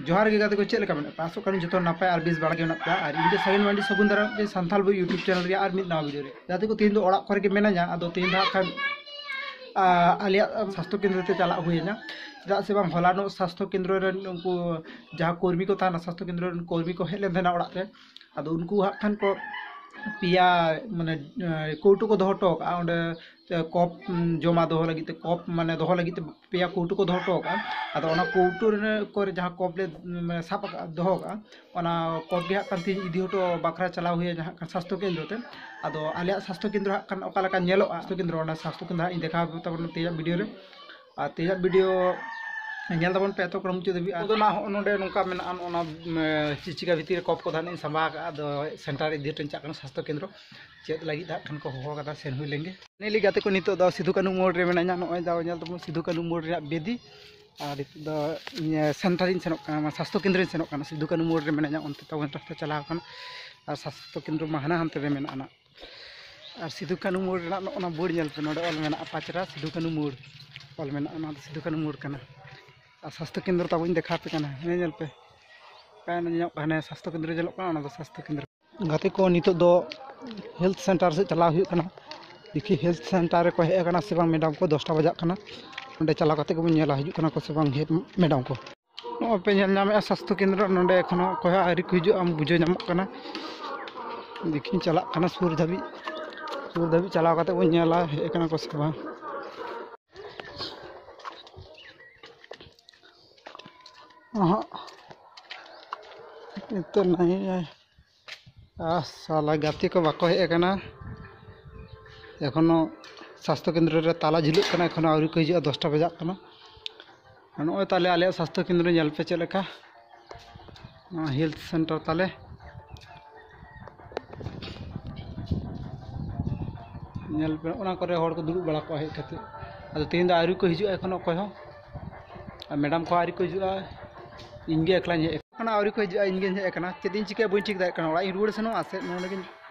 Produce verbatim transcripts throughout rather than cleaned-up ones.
ᱡᱚᱦᱟᱨ ᱜᱮ ᱜᱟᱛᱮ ᱠᱚ, ᱪᱮᱫ ᱞᱮᱠᱟ ᱢᱮᱱᱟᱜ ᱯᱮᱭᱟ? ᱟᱥᱚᱜ ᱠᱟᱹᱱᱟᱹᱧ ᱡᱚᱛᱚ ᱱᱟᱯᱟᱭ ᱟᱨ ᱵᱮᱥ ᱵᱟᱲᱟ ᱜᱮ ᱢᱮᱱᱟᱜ ᱯᱮᱭᱟ᱾ ᱟᱨ ᱤᱧ ᱜᱮ ᱥᱟᱜᱮᱱ ᱢᱟᱱᱰᱤ ᱥᱟᱹᱜᱩᱱ ᱫᱟᱨᱟᱢ ᱯᱮ ᱥᱟᱱᱛᱟᱲ ᱵᱳᱭ YouTube ᱪᱮᱱᱮᱞ ᱨᱮᱭᱟᱜ ᱟᱨ ᱢᱤᱫ ᱱᱟᱣᱟ ᱵᱷᱤᱰᱤᱭᱳ ᱨᱮ᱾ ᱜᱟᱛᱮ ᱠᱚ, ᱛᱮᱦᱮᱧ ᱫᱚ ᱚᱲᱟᱜ ᱠᱚᱨᱮ ᱜᱮ ᱢᱮᱱᱟᱧᱟ᱾ ᱟᱫᱚ ᱛᱮᱦᱮᱧ ᱫᱚ ᱦᱟᱸᱜ ᱠᱷᱟᱱ, ᱟ, ᱟᱞᱮᱭᱟᱜ ᱥᱟᱥᱛᱷᱚ ᱠᱮᱱᱫᱨᱚ ᱛᱮ ᱪᱟᱞᱟᱜ ᱦᱩᱭ ᱟᱹᱧᱟ᱾ ᱪᱮᱫᱟᱜ ᱥᱮ ᱵᱟᱝ, ᱦᱚᱞᱟᱱᱚᱜ ᱥᱟᱥᱛᱷᱚ ᱠᱮᱱᱫᱨᱚ ᱨᱮᱱ ᱩᱱᱠᱩ ᱡᱟᱦᱟᱸ ᱠᱚᱨᱢᱤ ᱠᱚ ᱛᱟᱦᱮᱱᱟ, ᱥᱟᱥᱛᱷᱚ ᱠᱮᱱᱫᱨᱚ ᱨᱮᱱ ᱠᱚᱨᱢᱤ ᱠᱚ ᱦᱮᱡ ᱞᱮᱱ ᱛᱟᱦᱮᱱᱟ ᱚᱲᱟᱜ ᱨᱮ᱾ ᱟᱫᱚ ᱩᱱᱠᱩ ᱦᱟᱸᱜ ᱠᱷᱟᱱ ᱠᱚ ᱯᱮᱭᱟ, ᱢᱟᱱᱮ, ᱮ, ᱠᱳᱣᱴᱳ ᱠᱚ ᱫᱚᱦᱚ ᱦᱚᱴᱚ ᱠᱟᱜᱼᱟ ᱚᱸᱰᱮ, ᱮ, ᱠᱚᱯ, ᱩᱢ, ᱡᱚᱢᱟ ᱫᱚᱦᱚ ᱞᱟᱹᱜᱤᱫ ᱛᱮ, ᱠᱚᱯ ᱢᱟᱱᱮ ᱫᱚᱦᱚ ᱞᱟᱹᱜᱤᱫ ᱛᱮ ᱯᱮᱭᱟ ᱠᱳᱣᱴᱳ ᱠᱚ ᱫᱚᱦᱚ ᱦᱚᱴᱚ ᱠᱟᱜᱼᱟ᱾ ᱟᱫᱚ ᱚᱱᱟ ᱠᱳᱣᱴᱳ ᱨᱮ, ᱠᱚᱨᱮ ᱡᱟᱦᱟᱸ ᱠᱚᱯ ᱞᱮ, ᱩᱢ, ᱥᱟᱵ ᱟᱠᱟᱫ, ᱫᱚᱦᱚ ᱠᱟᱜᱼᱟ, ᱚᱱᱟ ᱠᱚᱯ ᱜᱮ ᱦᱟᱸᱜ ᱠᱷᱟᱱ ᱛᱮᱦᱮᱧ ᱤᱫᱤ ᱦᱚᱴᱚ ᱵᱟᱠᱷᱨᱟ ᱪᱟᱞᱟᱣ ᱦᱩᱭ ᱟᱹᱧᱟ ᱦᱟᱸᱜ ᱠᱷᱟᱱ ᱥᱟᱥᱛᱷᱚ ᱠᱮᱱᱫᱨᱚ ᱛᱮ᱾ ᱟᱫᱚ ᱟᱞᱮᱭᱟᱜ ᱥᱟᱥᱛᱷᱚ ᱠᱮᱱᱫᱨᱚ ᱦᱟᱸᱜ ᱠᱷᱟᱱ ᱚᱠᱟ ᱞᱮᱠᱟ ᱧᱮᱞᱚᱜᱼᱟ, ᱥᱟᱥᱛᱷᱚ ᱠᱮᱱᱫᱨᱚ, ᱚᱱᱟ ᱥᱟᱥᱛᱷᱚ ᱠᱮᱱᱫᱨᱚ ᱦᱟᱸᱜ ᱤᱧ ᱫᱮᱠᱷᱟᱣ ᱟᱯᱮ ᱛᱟᱵᱚᱱᱟ ᱛᱮᱦᱮᱧᱟᱜ ᱵᱷᱤᱰᱤᱭᱳ ᱨᱮ᱾ ᱟᱨ ᱛᱮᱦᱮᱧᱟᱜ ᱵᱷᱤᱰᱤᱭᱳ ᱧᱮᱞ ᱛᱟᱵᱚᱱ ᱯᱮ ᱮᱛᱚᱦᱚᱵ ᱠᱷᱚᱱ ᱢᱩᱪᱟᱹᱫ ᱫᱷᱟᱹᱵᱤᱡ᱾ ᱟᱫᱚ ᱱᱟᱜ ᱦᱚᱸᱜᱼᱚ ᱱᱚᱰᱮ ᱱᱚᱝᱠᱟ ᱢᱮᱱᱟᱜᱼᱟ, ᱱᱚᱜᱼᱚ ᱱᱟ, ᱩᱢ, ᱪᱤᱪᱤᱠᱟ ᱵᱷᱤᱛᱤᱨ ᱨᱮ ᱠᱚᱯ ᱠᱚ ᱫᱚ ᱦᱟᱸᱜ ᱤᱧ ᱥᱟᱢᱵᱟᱣ ᱟᱠᱟᱫᱼᱟ᱾ ᱟᱫᱚ ᱥᱮᱱᱴᱟᱨ ᱤᱫᱤ ᱦᱚᱴᱚᱧ ᱪᱟᱜ ᱠᱟᱱᱟ ᱥᱟᱥᱛᱷᱚ ᱠᱮᱱᱫᱨᱚ᱾ ᱪᱮᱫ ᱞᱟᱹᱜᱤᱫ ᱦᱟᱸᱜ ᱠᱷᱟᱱ ᱠᱚ ᱦᱚᱦᱚ ᱠᱟᱫᱟ, ᱥᱮᱱ ᱦᱩᱭ ᱞᱮᱱ ᱜᱮ᱾ ᱱᱤᱭᱟᱹ ᱜᱟᱛᱮ ᱠᱚ, ᱱᱤᱛᱚᱜ ᱫᱚ ᱥᱤᱫᱷᱩ ᱠᱟᱹᱱᱦᱩ ᱢᱳᱲ ᱨᱮ ᱢᱮᱱᱟᱧᱟ᱾ ᱱᱚᱜᱼᱚᱭ ᱫᱟᱣ ᱧᱮᱞ ᱛᱟᱵᱚᱱ ᱥᱤᱫᱷᱩ ᱠᱟᱹᱱᱦᱩ ᱢᱳᱲ ᱨᱮᱭᱟᱜ ᱵᱮᱫᱤ᱾ ᱟᱨ ᱱᱤᱛᱚᱜ ᱫᱚ ᱤᱧ ᱥᱮᱱᱴᱟᱨ ᱤᱧ ᱥᱮᱱᱚᱜ ᱠᱟᱱᱟ, ᱥᱟᱥᱛᱷᱚ ᱠᱮᱱᱫᱨᱚᱧ ᱥᱮᱱᱚᱜ ᱠᱟᱱᱟ᱾ ᱥᱤᱫᱷᱩ ᱠᱟᱹᱱᱦᱩ ᱢᱳᱲ ᱨᱮ ᱢᱮᱱᱟᱧᱟ, ᱚᱱᱛᱮ ᱛᱟᱵᱚᱱ ᱨᱟᱥᱛᱟ ᱪᱟᱞᱟᱣ ᱠᱟᱱᱟ᱾ ᱟᱨ ᱥᱟᱥᱛᱷᱚ ᱠᱮᱱᱫᱨᱚ ᱢᱟ ᱦᱟᱱᱟ ᱦᱟᱱᱛᱮ ᱨᱮ ᱢᱮᱱᱟᱜᱼᱟ ᱱᱟᱜ᱾ ᱟᱨ ᱥᱤᱫᱷᱩ ᱠᱟᱹᱱᱦᱩ ᱢᱳᱲ ᱨᱮᱱᱟᱜ ᱱᱚᱜᱼᱚ ᱱᱟ ᱵᱳᱨᱰ ᱧᱮᱞ ᱯᱮ, ᱱᱚᱰᱮ ᱚᱞ ᱢᱮᱱᱟᱜᱼᱟ ᱯᱟᱪᱨᱟ ᱥᱤᱫᱷᱩ ᱠᱟᱹᱱᱦᱩ ᱢᱳᱲ ᱚᱞ ᱢᱮᱱᱟᱜᱼᱟ᱾ ᱚᱱᱟ ᱫᱚ ᱥᱤᱫᱷᱩ ᱠᱟᱹᱱᱦᱩ ᱢᱳᱲ ᱠᱟᱱᱟ᱾ ᱟᱨ ᱥᱟᱥᱛᱷᱚ ᱠᱮᱱᱫᱨᱚ ᱛᱟᱵᱚᱧ ᱫᱮᱠᱷᱟᱣ ᱟᱯᱮ ᱠᱟᱱᱟ, ᱦᱮᱸ, ᱧᱮᱞ ᱯᱮ, ᱚᱠᱟ ᱧᱮᱞᱚᱜ ᱠᱟᱱᱟ, ᱥᱟᱥᱛᱷᱚ ᱠᱮᱱᱫᱨᱚ ᱧᱮᱞᱚᱜ ᱠᱟᱱᱟ, ᱚᱱᱟ ᱫᱚ ᱥᱟᱥᱛᱷᱚ ᱠᱮᱱᱫᱨᱚ᱾ ᱜᱟᱛᱮ ᱠᱚ, ᱱᱤᱛᱚᱜ ᱫᱚ ᱦᱮᱞᱛᱷ ᱥᱮᱱᱴᱟᱨ ᱥᱮᱫ ᱪᱟᱞᱟᱣ ᱦᱩᱭᱩᱜ ᱠᱟᱱᱟ᱾ ᱫᱮᱠᱷᱤ ᱦᱮᱞᱛᱷ ᱥᱮᱱᱴᱟᱨ ᱨᱮᱠᱚ ᱦᱮᱡ ᱟᱠᱟᱱᱟ ᱥᱮ ᱵᱟᱝ ᱢᱮᱰᱟᱢ ᱠᱚ, ᱫᱚᱥᱴᱟ ᱵᱟᱡᱟᱜ ᱠᱟᱱᱟ᱾ ᱚᱸᱰᱮ ᱪᱟᱞᱟᱣ ᱠᱟᱛᱮ ᱜᱮᱵᱚᱱ ᱧᱮᱞᱟ, ᱦᱤᱡᱩᱜ ᱠᱟᱱᱟ ᱠᱚ ᱥᱮ ᱵᱟᱝ ᱦᱮᱰ ᱢᱮᱰᱟᱢ ᱠᱚ᱾ ᱱᱚᱜᱼᱚᱭ ᱯᱮ ᱧᱮᱞ ᱧᱟᱢᱮᱫᱼᱟ ᱥᱟᱥᱛᱷᱚ ᱠᱮᱱᱫᱨᱚ, ᱱᱚᱸᱰᱮ ᱮᱠᱷᱚᱱᱳ ᱚᱠᱚᱭ ᱦᱚᱸ ᱟᱹᱣᱨᱤ ᱠᱚ ᱦᱤᱡᱩᱜᱼᱟ, ᱵᱩᱡᱷᱟᱹᱣ ᱧᱟᱢᱚᱜ ᱠᱟᱱᱟ᱾ ᱫᱮᱠᱷᱤᱧ ᱪᱟᱞᱟᱜ ᱠᱟᱱᱟ ᱥᱩᱨ ᱫᱷᱟᱹᱵᱤᱡ, ᱥᱩᱨ ᱫᱷᱟᱹᱵᱤᱡ ᱪᱟᱞᱟᱣ ᱠᱟᱛᱮ ᱵᱚᱱ ᱧᱮᱞᱟ ᱦᱮᱡ ᱟᱠᱟᱱᱟ ᱠᱚ ᱥᱮ ᱵᱟᱝ᱾ ᱚᱦᱚᱸᱜ᱾ ᱱᱤᱛᱚᱜ ᱱᱟᱭ ᱟᱨ ᱥᱟᱞᱟ ᱜᱟᱛᱮ ᱠᱚ ᱵᱟᱠᱚ ᱦᱮᱡ ᱟᱠᱟᱱᱟ᱾ ᱮᱠᱷᱚᱱᱳ ᱥᱟᱥᱛᱷᱚ ᱠᱮᱱᱫᱨᱚ ᱨᱮ ᱛᱟᱞᱟ ᱡᱷᱤᱞᱟᱹᱜ ᱠᱟᱱᱟ, ᱮᱠᱷᱚᱱᱳ ᱟᱹᱣᱨᱤ ᱠᱚ ᱦᱤᱡᱩᱜᱼᱟ, ᱫᱚᱥᱴᱟ ᱵᱟᱡᱟᱜ ᱠᱟᱱᱟ᱾ ᱟᱨ ᱱᱚᱜᱼᱚᱭ ᱛᱟᱦᱞᱮ ᱟᱞᱮᱭᱟᱜ ᱥᱟᱥᱛᱷᱚ ᱠᱮᱱᱫᱨᱚ ᱧᱮᱞ ᱯᱮ ᱪᱮᱫ ᱞᱮᱠᱟ, ᱱᱚᱣᱟ ᱦᱮᱞᱛᱷ ᱥᱮᱱᱴᱟᱨ ᱛᱟᱞᱮ᱾ ᱧᱮᱞ ᱯᱮ, ᱚᱱᱟ ᱠᱚᱨᱮ ᱦᱚᱲ ᱠᱚ ᱫᱩᱲᱩᱵ ᱵᱟᱲᱟ ᱠᱚᱜᱼᱟ ᱦᱮᱡ ᱠᱟᱛᱮ᱾ ᱟᱫᱚ ᱛᱮᱦᱮᱧ ᱫᱚ ᱟᱹᱣᱨᱤ ᱠᱚ ᱦᱤᱡᱩᱜᱼᱟ ᱮᱠᱷᱚᱱᱳ ᱚᱠᱚᱭ ᱦᱚᱸ, ᱟᱨ ᱢᱮᱰᱟᱢ ᱠᱚ ᱟᱹᱣᱨᱤ ᱠᱚ ᱦᱤᱡᱩᱜᱼᱟ᱾ ᱤᱧ ᱜᱮ ᱮᱠᱞᱟᱧ ᱦᱮᱡ ᱟᱠᱟᱱᱟ, ᱟᱹᱣᱨᱤ ᱠᱚ ᱦᱤᱡᱩᱜᱼᱟ, ᱤᱧ ᱜᱮᱧ ᱦᱮᱡ ᱟᱠᱟᱱᱟ᱾ ᱪᱮᱫ ᱤᱧ ᱪᱤᱠᱟᱹᱭᱟ ᱵᱟᱹᱧ ᱴᱷᱤᱠ ᱫᱟᱲᱮᱭᱟᱜ ᱠᱟᱱᱟ, ᱚᱲᱟᱜ ᱤᱧ ᱨᱩᱣᱟᱹᱲ ᱥᱮᱱᱚᱜᱼᱟ ᱥᱮ ᱱᱚᱰᱮ ᱜᱤᱧ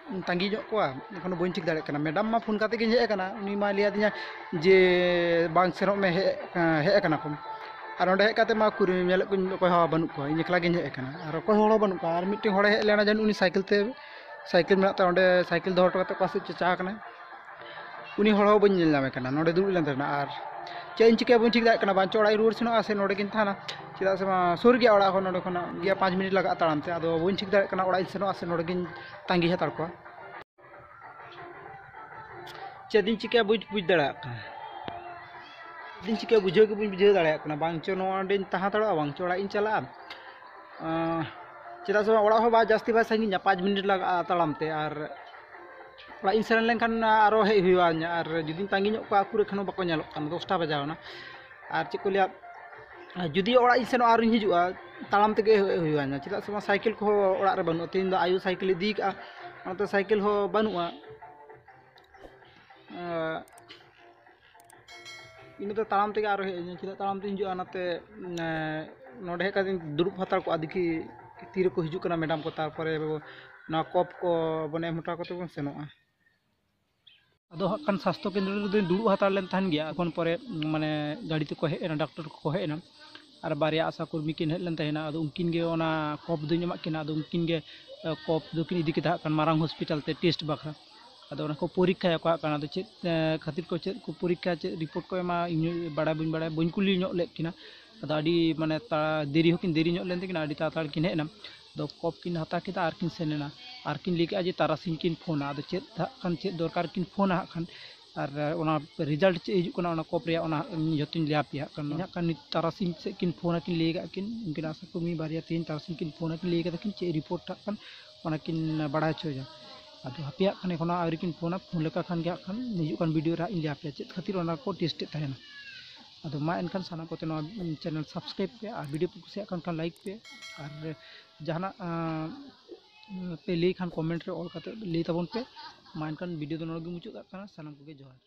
ᱛᱟᱺᱜᱤ ᱧᱚᱜ ᱠᱚᱣᱟ, ᱮᱠᱷᱚᱱᱳ ᱵᱟᱹᱧ ᱴᱷᱤᱠ ᱫᱟᱲᱮᱭᱟᱜ ᱠᱟᱱᱟ᱾ ᱢᱮᱰᱟᱢ ᱢᱟ ᱯᱷᱳᱱ ᱠᱟᱛᱮ ᱜᱤᱧ ᱦᱮᱡ ᱟᱠᱟᱱᱟ, ᱩᱱᱤ ᱢᱟᱭ ᱞᱟᱹᱭ ᱟᱹᱫᱤᱧᱟ ᱡᱮ ᱵᱟᱝ ᱥᱮᱱᱚᱜ ᱢᱮ, ᱦᱮᱡ, ᱦᱮᱡ ᱟᱠᱟᱱᱟ ᱠᱚ᱾ ᱟᱨ ᱚᱸᱰᱮ ᱦᱮᱡ ᱠᱟᱛᱮ ᱢᱟ ᱩᱠᱩᱨ ᱧᱮᱞᱮᱫ ᱠᱚᱧ, ᱚᱠᱚᱭ ᱦᱚᱸ ᱵᱟᱹᱱᱩᱜ ᱠᱚᱣᱟ, ᱤᱧ ᱮᱠᱞᱟ ᱜᱤᱧ ᱦᱮᱡ ᱟᱠᱟᱱᱟ᱾ ᱟᱨ ᱚᱠᱚᱭ ᱦᱚᱲ ᱦᱚᱸ ᱵᱟᱹᱱᱩᱜ ᱠᱚᱣᱟ᱾ ᱟᱨ ᱢᱤᱫᱴᱮᱱ ᱦᱚᱲᱮ ᱦᱮᱡ ᱞᱮᱱᱟ, ᱡᱟᱹᱱᱤᱡ ᱩᱱᱤ ᱥᱟᱭᱠᱮᱞ ᱛᱮ, ᱥᱟᱭᱠᱮᱞ ᱢᱮᱱᱟᱜ ᱛᱟᱭᱟ, ᱚᱸᱰᱮ ᱥᱟᱭᱠᱮᱞ ᱫᱚᱦᱚ ᱦᱚᱴᱚ ᱠᱟᱛᱮ ᱚᱠᱟ ᱥᱮᱫ ᱪᱚ ᱪᱟᱞᱟᱣ ᱟᱠᱟᱱᱟᱭ᱾ ᱩᱱᱤ ᱦᱚᱲ ᱦᱚᱸ ᱵᱟᱹᱧ ᱧᱮᱞ ᱧᱟᱢᱮ ᱠᱟᱱᱟ, ᱱᱚᱰᱮ ᱫᱩᱲᱩᱵ ᱞᱮᱱ ᱛᱟᱦᱮᱱᱟ᱾ ᱟᱨ ᱪᱮᱫ ᱤᱧ ᱪᱤᱠᱟᱹᱭᱟ ᱵᱟᱹᱧ ᱴᱷᱤᱠ ᱫᱟᱲᱮᱭᱟᱜ ᱠᱟᱱᱟ, ᱵᱟᱝ ᱪᱚ ᱚᱲᱟᱜ ᱤᱧ ᱨᱩᱣᱟᱹᱲ ᱥᱮᱱᱚᱜᱼᱟ ᱥᱮ ᱱᱚᱰᱮ ᱜᱤᱧ ᱛᱟᱦᱮᱱᱟ᱾ ᱪᱮᱫᱟᱜ ᱥᱮ ᱢᱟ ᱥᱩᱨ ᱜᱮᱭᱟ ᱚᱲᱟᱜ ᱠᱷᱚᱱ, ᱱᱚᱰᱮ ᱠᱷᱚᱱᱟᱜ ᱜᱮᱭᱟ ᱯᱟᱸᱪ ᱢᱤᱱᱤᱴ ᱞᱟᱜᱟᱜᱼᱟ ᱛᱟᱲᱟᱢ ᱛᱮ᱾ ᱟᱫᱚ ᱵᱟᱹᱧ ᱴᱷᱤᱠ ᱫᱟᱲᱮᱭᱟᱜ ᱠᱟᱱᱟ ᱚᱲᱟᱜ ᱤᱧ ᱥᱮᱱᱚᱜᱼᱟ ᱥᱮ ᱱᱚᱰᱮ ᱜᱤᱧ ᱛᱟᱺᱜᱤ ᱦᱟᱛᱟᱲ ᱠᱚᱣᱟ᱾ ᱪᱮᱫ ᱤᱧ ᱪᱤᱠᱟᱹᱭᱟ ᱵᱟᱹᱧ ᱵᱩᱡᱽ ᱫᱟᱲᱮᱭᱟᱜ ᱠᱟᱱᱟ, ᱪᱮᱫ ᱤᱧ ᱪᱤᱠᱟᱹᱭᱟ ᱵᱩᱡᱷᱟᱹᱣ ᱜᱮ ᱵᱟᱹᱧ ᱵᱩᱡᱷᱟᱹᱣ ᱫᱟᱲᱮᱭᱟᱜ ᱠᱟᱱᱟ᱾ ᱵᱟᱝ ᱪᱚ ᱱᱚᱣᱟ ᱚᱸᱰᱮᱧ ᱛᱟᱦᱮᱸ ᱦᱟᱛᱟᱲᱚᱜᱼᱟ, ᱵᱟᱝ ᱪᱚ ᱚᱲᱟᱜ ᱤᱧ ᱪᱟᱞᱟᱜᱼᱟ᱾ ᱟᱸ, ᱪᱮᱫᱟᱜ ᱥᱮ ᱵᱟᱝ, ᱚᱲᱟᱜ ᱦᱚᱸ ᱵᱟᱝ ᱡᱟᱹᱥᱛᱤ ᱵᱟᱭ ᱥᱟᱺᱜᱤᱧᱟ, ᱯᱟᱸᱪ ᱢᱤᱱᱤᱴ ᱞᱟᱜᱟᱜᱼᱟ ᱛᱟᱲᱟᱢ ᱛᱮ᱾ ᱟᱨ ᱚᱲᱟᱜ ᱤᱧ ᱥᱮᱱ ᱞᱮᱱᱠᱷᱟᱱ ᱟᱨᱚ ᱦᱮᱡ ᱦᱩᱭᱩᱜᱼᱟ᱾ ᱟᱨ ᱡᱩᱫᱤᱧ ᱛᱟᱺᱜᱤ ᱧᱚᱜ ᱠᱚᱣᱟ, ᱟᱹᱠᱩᱨᱮ ᱠᱷᱟᱱ ᱦᱚᱸ ᱵᱟᱠᱚ ᱧᱮᱞᱚᱜ ᱠᱟᱱᱟ, ᱫᱚᱥᱴᱟ ᱵᱟᱡᱟᱣ ᱮᱱᱟ᱾ ᱟᱨ ᱪᱮᱫ ᱠᱚ ᱞᱟᱹᱭᱟ, ᱟᱨ ᱡᱩᱫᱤ ᱚᱲᱟᱜ ᱤᱧ ᱥᱮᱱᱚᱜᱼᱟ ᱟᱨᱤᱧ ᱦᱤᱡᱩᱜᱼᱟ, ᱛᱟᱲᱟᱢ ᱛᱮᱜᱮ ᱦᱮᱡ ᱦᱩᱭᱩᱜᱼᱟ᱾ ᱪᱮᱫᱟᱜ ᱥᱮ ᱵᱟᱝ, ᱥᱟᱭᱠᱮᱞ ᱠᱚᱦᱚᱸ ᱚᱲᱟᱜ ᱨᱮ ᱵᱟᱹᱱᱩᱜᱼᱟ᱾ ᱛᱮᱦᱮᱧ ᱫᱚ ᱟᱭᱳ ᱥᱟᱭᱠᱮᱞ ᱤᱫᱤ ᱠᱟᱜᱼᱟ, ᱚᱱᱟᱛᱮ ᱥᱟᱭᱠᱮᱞ ᱦᱚᱸ ᱵᱟᱹᱱᱩᱜᱼᱟ᱾ ᱟᱨ ᱤᱱᱟᱹ ᱫᱚ ᱛᱟᱲᱟᱢ ᱛᱮᱜᱮ ᱟᱨᱚ ᱦᱮᱡ ᱤᱧ, ᱪᱮᱫᱟᱜ ᱛᱟᱲᱟᱢ ᱛᱮᱧ ᱦᱤᱡᱩᱜᱼᱟ? ᱚᱱᱟᱛᱮ, ᱮᱸ, ᱱᱚᱰᱮ ᱦᱮᱡ ᱠᱟᱛᱮᱧ ᱫᱩᱲᱩᱵ ᱦᱟᱛᱟᱲ ᱠᱚᱜᱼᱟ, ᱫᱮᱠᱷᱤ ᱛᱤᱨᱮᱠᱚ ᱦᱤᱡᱩᱜ ᱠᱟᱱᱟ ᱢᱮᱰᱟᱢ ᱠᱚ, ᱛᱟᱨᱯᱚᱨᱮ ᱱᱚᱣᱟ ᱠᱚᱯ ᱠᱚ ᱵᱚᱱ ᱮᱢ ᱦᱚᱴᱚ ᱠᱟᱛᱮ ᱵᱚᱱ ᱥᱮᱱᱚᱜᱼᱟ᱾ ᱟᱫᱚ ᱦᱟᱸᱜ ᱠᱷᱟᱱ ᱥᱟᱥᱛᱷᱚ ᱠᱮᱱᱫᱨᱚ ᱨᱮᱫᱚᱧ ᱫᱩᱲᱩᱵ ᱦᱟᱛᱟᱲ ᱞᱮᱱ ᱛᱟᱦᱮᱱ ᱜᱮᱭᱟ᱾ ᱠᱷᱚᱱ ᱯᱚᱨᱮ ᱢᱟᱱᱮ ᱜᱟᱹᱰᱤ ᱛᱮᱠᱚ ᱦᱮᱡ ᱮᱱᱟ, ᱰᱟᱠᱛᱚᱨ ᱠᱚᱠᱚ ᱦᱮᱡ ᱮᱱᱟ, ᱟᱨ ᱵᱟᱨᱭᱟ ᱟᱥᱟ ᱠᱚᱨᱢᱤ ᱠᱤᱱ ᱦᱮᱡ ᱞᱮᱱ ᱛᱟᱦᱮᱱᱟ᱾ ᱟᱫᱚ ᱩᱱᱠᱤᱱ ᱜᱮ ᱚᱱᱟ ᱠᱚᱯ ᱫᱚᱧ ᱮᱢᱟᱜ ᱠᱤᱱᱟ᱾ ᱟᱫᱚ ᱩᱱᱠᱤᱱ ᱜᱮ, ᱮ, ᱠᱚᱯ ᱫᱚᱠᱤᱱ ᱤᱫᱤ ᱠᱮᱫᱟ ᱦᱟᱸᱜ ᱠᱷᱟᱱ ᱢᱟᱨᱟᱝ ᱦᱚᱥᱯᱤᱴᱟᱞ ᱛᱮ ᱴᱮᱥᱴ ᱵᱟᱠᱷᱨᱟ᱾ ᱟᱫᱚ ᱚᱱᱟ ᱠᱚ ᱯᱚᱨᱤᱠᱠᱷᱟᱭᱟᱠᱚ ᱦᱟᱸᱜ ᱠᱷᱟᱱ᱾ ᱟᱫᱚ ᱪᱮᱫ, ᱮ, ᱠᱷᱟᱹᱛᱤᱨ ᱠᱚ ᱪᱮᱫ ᱠᱚ ᱯᱚᱨᱤᱠᱠᱷᱟ, ᱪᱮᱫ ᱨᱤᱯᱳᱨᱴ ᱠᱚ ᱮᱢᱟ, ᱤᱧ ᱦᱚᱸ ᱵᱟᱲᱟᱭ ᱵᱟᱹᱧ ᱵᱟᱲᱟᱭᱟ, ᱵᱟᱹᱧ ᱠᱩᱞᱤ ᱧᱚᱜ ᱞᱮᱫ ᱠᱤᱱᱟ᱾ ᱟᱫᱚ ᱟᱹᱰᱤ ᱢᱟᱱᱮ ᱛᱟ-, ᱫᱮᱨᱤ ᱦᱚᱸᱠᱤᱱ ᱫᱮᱨᱤ ᱧᱚᱜ ᱞᱮᱱ ᱛᱟᱹᱠᱤᱱᱟ, ᱟᱹᱰᱤ ᱛᱟᱲᱟᱛᱟᱲᱤ ᱠᱤᱱ ᱦᱮᱡ ᱮᱱᱟ᱾ ᱟᱫᱚ ᱠᱚᱯ ᱠᱤᱱ ᱦᱟᱛᱟᱣ ᱠᱮᱫᱟ ᱟᱨ ᱠᱤᱱ ᱥᱮᱱ ᱮᱱᱟ᱾ ᱟᱨ ᱠᱤᱱ ᱞᱟᱹᱭ ᱠᱮᱫᱟ ᱡᱮ ᱛᱟᱨᱟᱥᱤᱧ ᱠᱤᱱ ᱯᱷᱳᱱᱟ᱾ ᱟᱫᱚ ᱪᱮᱫ ᱦᱟᱸᱜ ᱠᱷᱟᱱ, ᱪᱮᱫ ᱫᱚᱨᱠᱟᱨ ᱠᱤᱱ ᱯᱷᱳᱱᱟ ᱦᱟᱸᱜ ᱠᱷᱟᱱ, ᱟᱨ ᱚᱱᱟ ᱨᱮᱡᱟᱞᱴ ᱪᱮᱫ ᱦᱤᱡᱩᱜ ᱠᱟᱱᱟ ᱚᱱᱟ ᱠᱚᱯ ᱨᱮᱭᱟᱜ, ᱚᱱᱟ ᱡᱚᱛᱚᱧ ᱞᱟᱹᱭ ᱟᱯᱮᱭᱟ ᱦᱟᱸᱜ ᱠᱷᱟᱱ᱾ ᱦᱟᱸᱜ ᱠᱷᱟᱱ ᱱᱤᱛ ᱛᱟᱨᱟᱥᱤᱧ ᱥᱮᱫ ᱠᱤᱱ ᱯᱷᱳᱱᱟ ᱠᱤᱱ ᱞᱟᱹᱭ ᱠᱟᱜ ᱠᱤᱱ, ᱩᱱᱠᱤᱱ ᱟᱥᱟ ᱠᱚᱨᱢᱤ ᱵᱟᱨᱭᱟ ᱛᱮᱦᱮᱧ ᱛᱟᱨᱟᱥᱤᱧ ᱠᱤᱱ ᱯᱷᱳᱱᱟ ᱠᱤᱱ ᱞᱟᱹᱭ ᱠᱟᱫᱟ ᱠᱤᱱ ᱪᱮᱫ ᱨᱤᱯᱳᱨᱴ ᱦᱟᱸᱜ ᱠᱷᱟᱱ ᱚᱱᱟ ᱠᱤᱱ ᱵᱟᱲᱟᱭ ᱦᱚᱪᱚᱭᱟ᱾ ᱟᱫᱚ ᱦᱟᱯᱮ ᱦᱟᱸᱜ ᱠᱷᱟᱱ ᱮᱠᱷᱚᱱᱳ ᱟᱹᱣᱨᱤ ᱠᱤᱱ ᱯᱷᱳᱱᱟ, ᱯᱷᱳᱱ ᱞᱮᱠᱟ ᱠᱷᱟᱱ ᱜᱮ ᱦᱟᱸᱜ ᱠᱷᱟᱱ ᱦᱤᱡᱩᱜ ᱠᱟᱱ ᱵᱷᱤᱰᱤᱭᱳ ᱨᱮ ᱦᱟᱸᱜ ᱤᱧ ᱞᱟᱹᱭ ᱟᱯᱮᱭᱟ ᱪᱮᱫ ᱠᱷᱟᱹᱛᱤᱨ ᱚᱱᱟ ᱠᱚ ᱴᱮᱥᱴ ᱮᱫ ᱛᱟᱦᱮᱱᱟ᱾ ᱟᱫᱚ ᱢᱟ ᱮᱱᱠᱷᱟᱱ ᱥᱟᱱᱟᱢ ᱠᱚᱛᱮ ᱱᱚᱣᱟ ᱪᱮᱱᱮᱞ ᱥᱟᱵᱥᱠᱨᱟᱭᱤᱵ ᱯᱮ, ᱟᱨ ᱵᱷᱤᱰᱤᱭᱳ ᱯᱮ ᱠᱩᱥᱤᱭᱟᱜ ᱠᱷᱟᱱ, ᱠᱷᱟᱱ ᱞᱟᱭᱤᱠ ᱯᱮ, ᱟᱨ ᱡᱟᱦᱟᱱᱟᱜ, ᱟᱸ, ᱯᱮ ᱞᱟᱹᱭ ᱠᱷᱟᱱ ᱠᱚᱢᱮᱱᱴ ᱨᱮ ᱚᱞ ᱠᱟᱛᱮ ᱞᱟᱹᱭ ᱛᱟᱵᱚᱱ ᱯᱮ᱾ ᱢᱟ ᱮᱱᱠᱷᱟᱱ ᱵᱷᱤᱰᱤᱭᱳ ᱫᱚ ᱱᱚᱰᱮ ᱜᱮ ᱢᱩᱪᱟᱹᱫ ᱠᱟᱜ ᱠᱟᱱᱟ᱾ ᱥᱟᱱᱟᱢ ᱠᱚᱜᱮ ᱡᱚᱦᱟᱨ᱾